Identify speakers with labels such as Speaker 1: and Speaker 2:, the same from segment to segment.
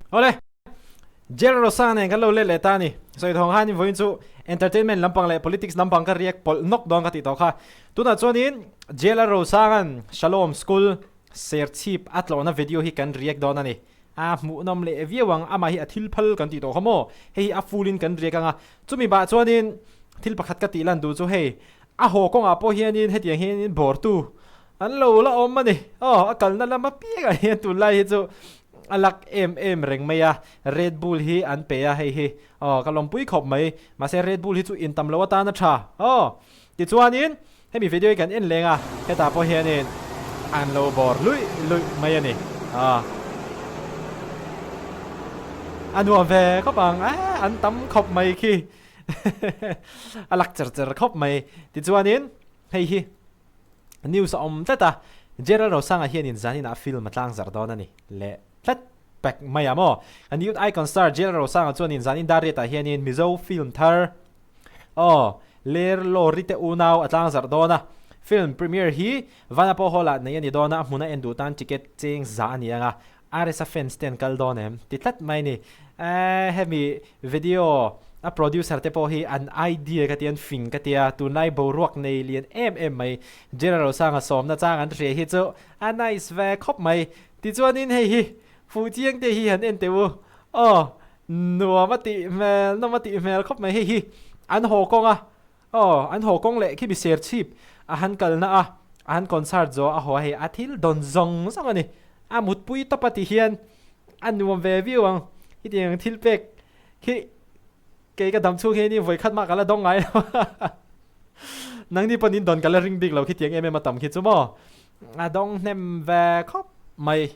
Speaker 1: Awle, Jerry Rosa nen kan lo let leh ta a ni. Sawi thawng khan vawiin chu entertainment lampang leh politics lampang ka riak pawlh nawk dawn ka tih tawh kha. Tunah chuanin Jailer Rosanga'n Shalom School Serchhip a tlawhna video hi kan riak dawn a ni. A hmuhnawm leh viau ang, amah hi a thil phal kan tih tawh kha maw? Hei hi a full in kan riak ang a. Chumi bah chuanin thil pakhat ka tih lan duh chu hei, a haw kawngah pawh hianin hetiang hianin bawrtu an lo la awm a ni. Aw, a kalna lam apiangah hian tunlai hi chu a lak em em reng mai a, Red Bull hi an pe a hei hi. Aw, ka lawmpui khawp mai. Mahse Red Bull hi chu intam lo atan a tha. Aw, tichuanin Hemi video hi kan en leng a, hetah pawh hianin an lo bawr luih luih mai a ni. Aw. A nuam ve khawp ang, eh an tam khawp mai khi. A lak cher cher khawp mai. Tichuanin hei hi news a awm tlat a, Gerald Rosanga hianin zaninah film a tlangzarh dawn a ni leh tlat pek mai a maw. A Youth Icon star Gerald Rosanga chuanin zanin dar riatah hianin Mizo film thar Aw, Ler Lawri te unau a tlangzarh dawn a. Film premiere hi Vanapaw Hall ah nei a ni dawn a, a hmuna en duh tan ticket cheng za a ni ang a, RS-a fans te an kal dawn em? Ti tlat mai a ni. Eh, hemi video a producer te pawh hi an idea ka tia, an fing ka tia, tunlai boruak nei lian em em mai. General Rosanga sawmna chang an hria hi chu a nice ve khawp mai. Tichuanin hei hi Fuhchiang te hi han en teh u. Aw, Nuam a tih hmel, nawm a tih hmel khawp mai hei hi. An haw kawng a, aw, an haw kawng leh khi mi ser chhip a han kalna a, a han concert zawh a haw a hei a thil dawn zawng zawng a ni. A mutpui tawp a ti hian a nuam ve viau ang. Hetiang thil pek khi kei ka dam chhung hian i vawi khat mah ka la dawng ngai lo. Nangni pawh nin dawn ka la ring bik lo khitiang em em a tam khi chu maw. A dawng hnem ve khawp mai.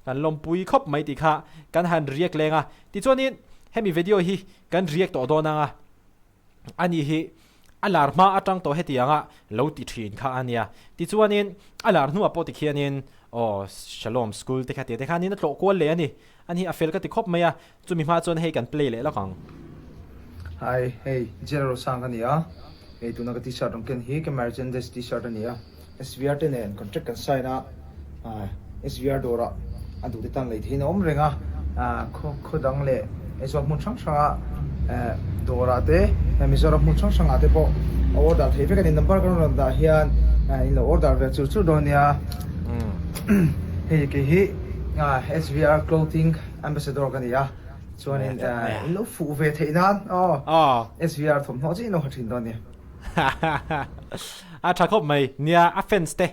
Speaker 1: Kan lawmpui khawp mai tih kha kan han riak leng a, tichuanin hemi video hi kan riak tawh dawn ang a, ani hi a lar hma atang tawh hetianga lo ti thin kha a nia, tichuanin a lar hnuah pawh tikhianin aw Shalom School te kha tih te khanin a tlawh kual leh a ni, ani hi a fel ka ti khawp mai a, chumi hma chuan hei kan play leh lawk ang.
Speaker 2: Hi, hei General Sang ka ni a, hei tuna ka t-shirt rawn ken hi ka merchandise t-shirt a ni a. SVR te nen contract kan sign a, SVR dawrah a duhte tan lei theihin a awm reng a, khaw dang leh Aizawl hmun hrang hranga dawrah te Mizoram hmun hrang hrangah te pawh a order thei vek a ni, number kan rawn dah hian in lo order ve chur chur dawn nia, hei kei hi SVR clothing ambassador ka ni a, chuanin in lo fuh ve theih nan aw SVR thawmhnaw chiah in lo ha thin dawn nia.
Speaker 1: A tha khawp mai. Nia, a fans te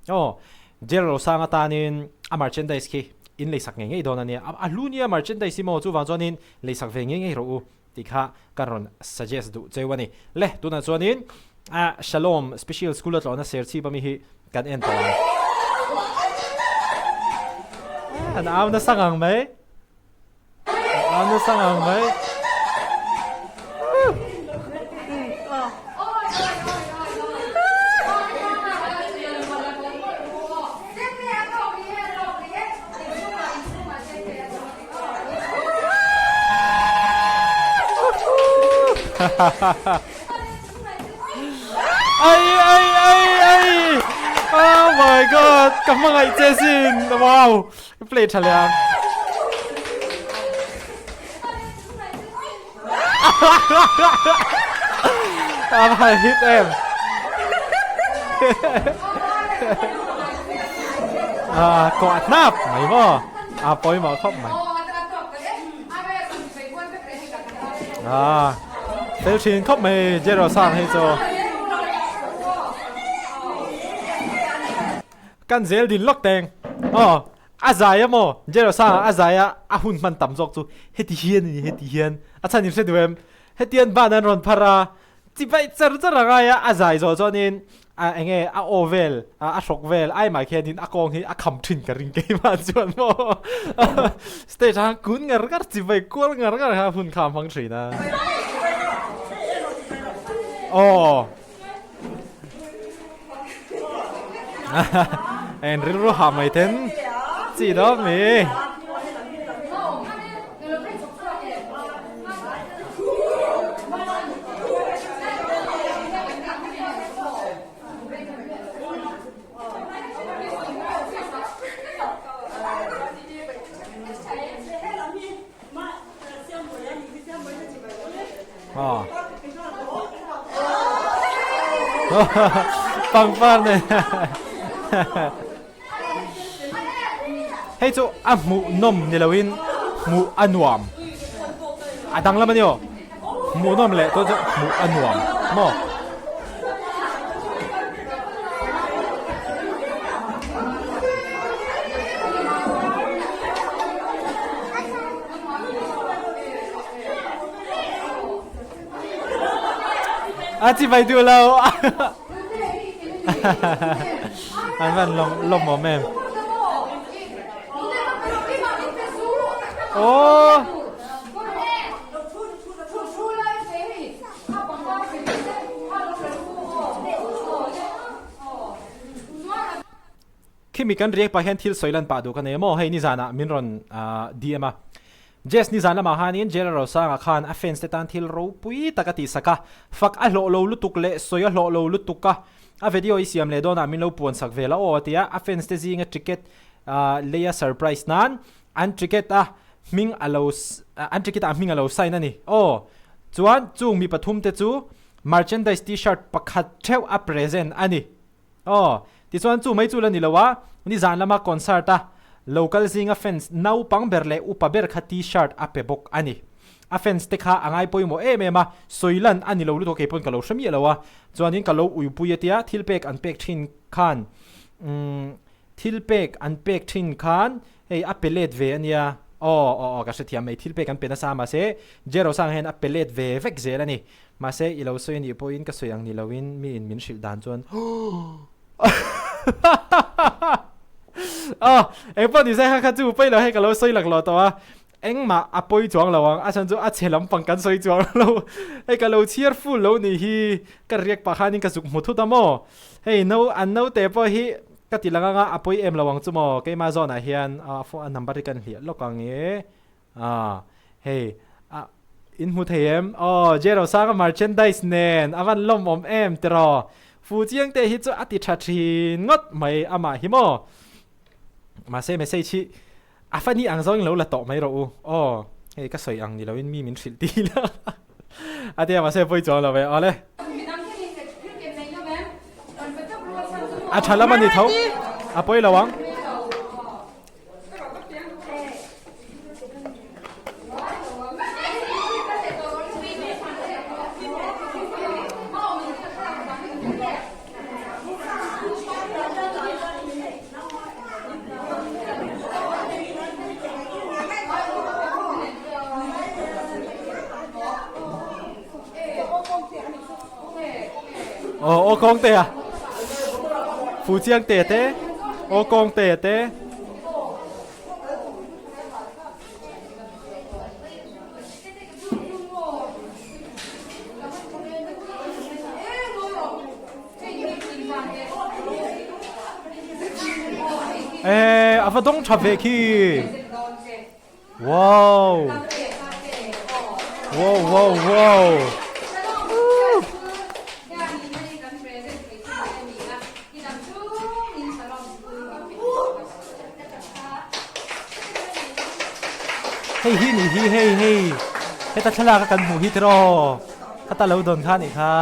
Speaker 1: aw Jail Rosang atanin a merchandise khi in leisak ngei ngei dawn a nia. A hlu nia merchandise hi maw chuvang chuanin leisak ve ngei ngei rawh u tih kha kan rawn suggest duh cheu a ni. Le, tunah chuanin Shalom Special School a tlawhna Serchhip ami hi kan en tawh ang. An au nasa ngang mai. An nasa ngang mai. Ai ai ai ai Oh my god ka hmangaih che sin wow Play tha leh ang. A va hit em. À, kawh hnap mai maw. A pawimawh khawp mai. À, fel thin khawp mai Jero Sang hei chu. Kan zel din lawk teng. Aw, a zai a maw? Jerosa a zai a, a hun hman tam zawk chu heti hian a ni, heti hian. A chhan in hre duh em? Hetian ban an rawn phar a, chi paih char char a ngai a, a zai zawh chuanin a eng nge a aw vel, a hrawk vel ai mai khianin a kawng hi a kham thin ka ring keimah chuan maw. Stage ah khan kun ngar ngar chi paih kual ngar ngar kha hun kha a hmang thin a. Aw. En rilru hah mai ten chi dawp mi. Aw. Pangpar nen. Hei chu a hmuh nawm ni loin hmuh a nuam. A danglam a ni aw. Hmuh nawm leh chuan chu hmuh a nuam maw. A chi bai duh lo. An van lawm lawm awm em. Aww. Khimi kan riak pah hian thil sawi lan pah duh ka nei maw hei nizanah min rawn DM a. Jess nizan lamah khanin Jailer Rosanga khan a fans te tan thil ropui tak a tihsak a, fak a hlawh lo lutuk leh sawi a hlawh lo lutuk a, a video i siam leh dawnah min lo puan sak ve la aw a ti a, a fans te zinga ticket lei a surprise nan an ticket a hming a lo an ticket ah hming a lo sign a ni aw. Chuan chung mi pathum te chu merchandise t-shirt pakhat theuh a present a ni. Aw, tichuan chu mai chu la ni lo a, nizan lama concert a local zinga fans naupang ber leh upa ber kha t-shirt a pe bawk a ni. A fans te kha a ngai pawimawh em em a, sawi lan a ni lo lutuk a keipawn ka lo hre miah lo a, chuanin ka lo uipui a tia thil pek an pek thin khan umm thil pek an pek thin khan hei a pe let ve a nia, aw aw aw ka hrethiam mai thil pek an pe nasa a mahse Jerosang hian a pe let ve vek zel a ni. Mahse, i lo sawi anih pawhin ka sawi ang ni loin miin min hrilh dan chuan Aw, engpawh ni se kha kha chu pawi lo hei ka lo sawi laklawh tawh a, engmah a pawi chuang lo ang, a chhan chu a chhe lampang kan sawi chuang lo, hei ka lo chhiar full lo nih hi ka riak pah khanin ka zuk hmu thut a maw, hei no an naute pawh hi ka ti lang anga a pawi em lo ang chu maw keimah zawnah hian a number hi kan hliah lawk ang e. Ah, hei, ah, in hmu thei em? Aw, Jerosanga merchandise nen a van lawm awm em tiraw? Fu chiang te hi chu a ti tha thin ngawt mai amah hi maw? Mahse message hi a funny ang zawng in lo la tawh mai rawh u. Aw, hei ka sawi ang ni loin mi min hrilh ti ila. A tia mahse pawi chuang lo ve. Awle. A tha lam a ni tho. A pawi lo ang. Aw aw kawng te a Fu chiang te te aw kawng te te Ê a va dawng tha ve khi Wow! Wow wow wow! Hei hi nih hi hei hei heta thlalak a kan hmuh hi tiraw khata lo dawn kha nih kha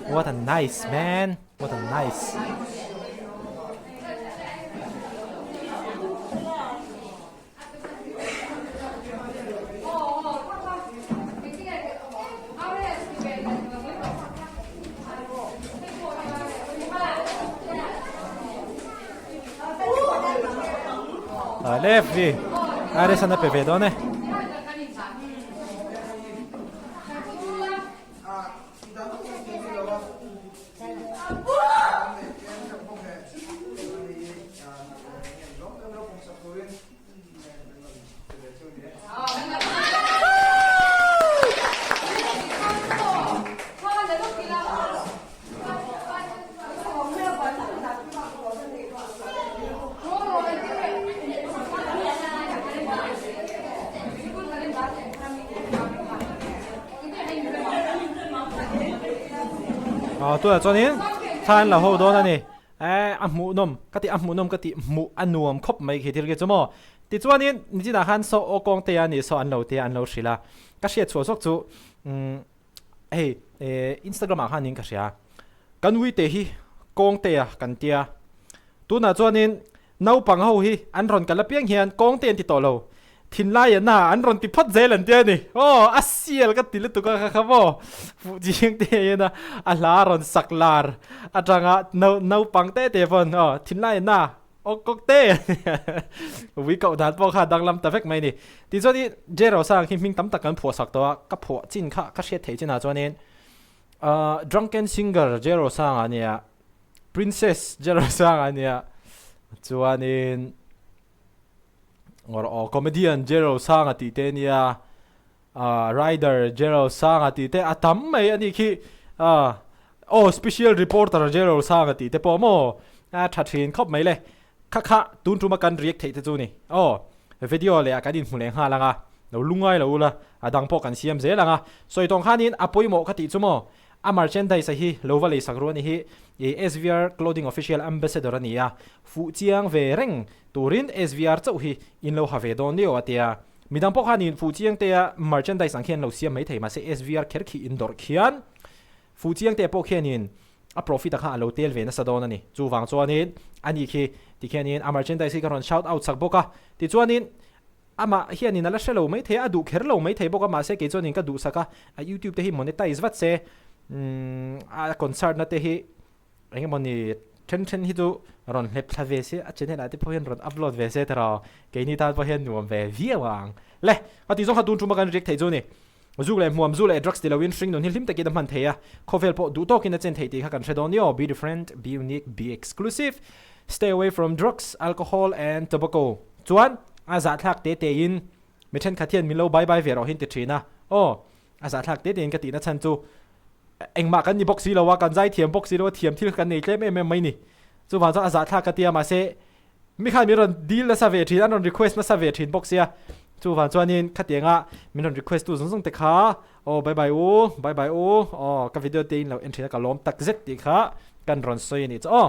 Speaker 1: what a nice man what a nice Left vi Ares an a pe ve dawn e. Aw tunah chuanin thla an la ho dawn a ni eh a hmuhnawm ka tih a hmuhnawm ka tih hmuh a nuam khawp mai khi thil khi chu maw tichuanin nichinah khan saw aw kawng te a nih saw an lo tia an lo hrilh a ka hriat chhuah zawk chu umm. Hei Instagram ah khanin ka hria kan uite hi kawngtea kan tia tunah chuanin naupang ho hi an rawn kal apiang hian kawngte an ti tawh lo thinlai an na an rawn ti phawt zel an tia ni aw a sial ka ti lutuk a kha kha maw fuh chiang te hian a a hla rawn sak lar atanga naupang te te pawn aw thinlai an na Awk awk te! Ui koh dan pawh kha danglam ta vek mai ni. Tichuan i Jero sang hi hming tam tak kan phuah sak tawh a, ka phuah chin kha ka hriat theih chinah chuanin Drunken Singer Jero sang a nia, Princess Jero sang a nia, chuanin aw Comedian Jero sang a tih te nia, Rider Gerald Sanga tih te a tam mai a nih khi. Aw Special Reporter Gerald Sanga tih te pawh maw a tha thin khawp mai le. Kha kha tun tuma kan react theih te chu ni. Aw video leh ah kan inhmu leh nghal ang a, lo lungai lo ula a dang pawh kan siam zel ang a. Sawi tawng khanin a pawimawh ka tih chu maw a merchandise a hi lo va leisak ru a ni hi SVR Clothing Official Ambassador a ni a, fuh chiang ve reng turin SVR chauh hi in lo ha ve dawn lio a tia. Midang pawh khan in fuh chiang te a merchandise ang khian lo siam mai thei mahse SVR kher khi in dawrh khian fuh chiang te pawh khian in a profit a kha a lo tel ve nasa dawn a ni. Chuvang chuanin a ni khi ti khian in a merchandise hi ka rawn shout out sak bawk a. Tichuanin amah hian in a la hre lo mai thei a, a duh kher lo mai thei bawk a mahse kei chuan in ka duhsak a, a youtube te hi monetize vat se umm a concert na te hi Eng emaw ni then then hi chu rawn hlep thla ve se, a channel ah te pawh hian rawn upload ve se tiraw, keini tan pawh hian nuam ve viau ang. Le, a tih zawng kha tun tuma kan react theih chu ni. Zu leh hmuam, zu leh drugs ti loin hring nun hi hlim takin a hman thei a, khawvel pawh duh tawkin a chen theih tih kha kan hre dawn nia aw, be different, be unique, be exclusive, stay away from drugs, alcohol and tobacco. Chuan a zahthlak te tein mi thenkhat hian min lo bye bye ve rawh hi an ti thin a, aw A zahthlak te tein ka tihna chhan chu engmah kan ni bawk si lo a, kan zai thiam bawk si lo a, thiam thil kan nei tlem em em mai ni. Chuvang chuan a zahthlak ka ti a, mahse mi khan min rawn deal nasa ve thin, an rawn request nasa ve thin bawk sia. Chuvang chuanin khatianga min rawn request tu zawng zawng te kha aw bye bye u, bye bye u, aw ka video te in lo en thin a ka lawm tak zet tih kha kan rawn sawi a nih chu aw.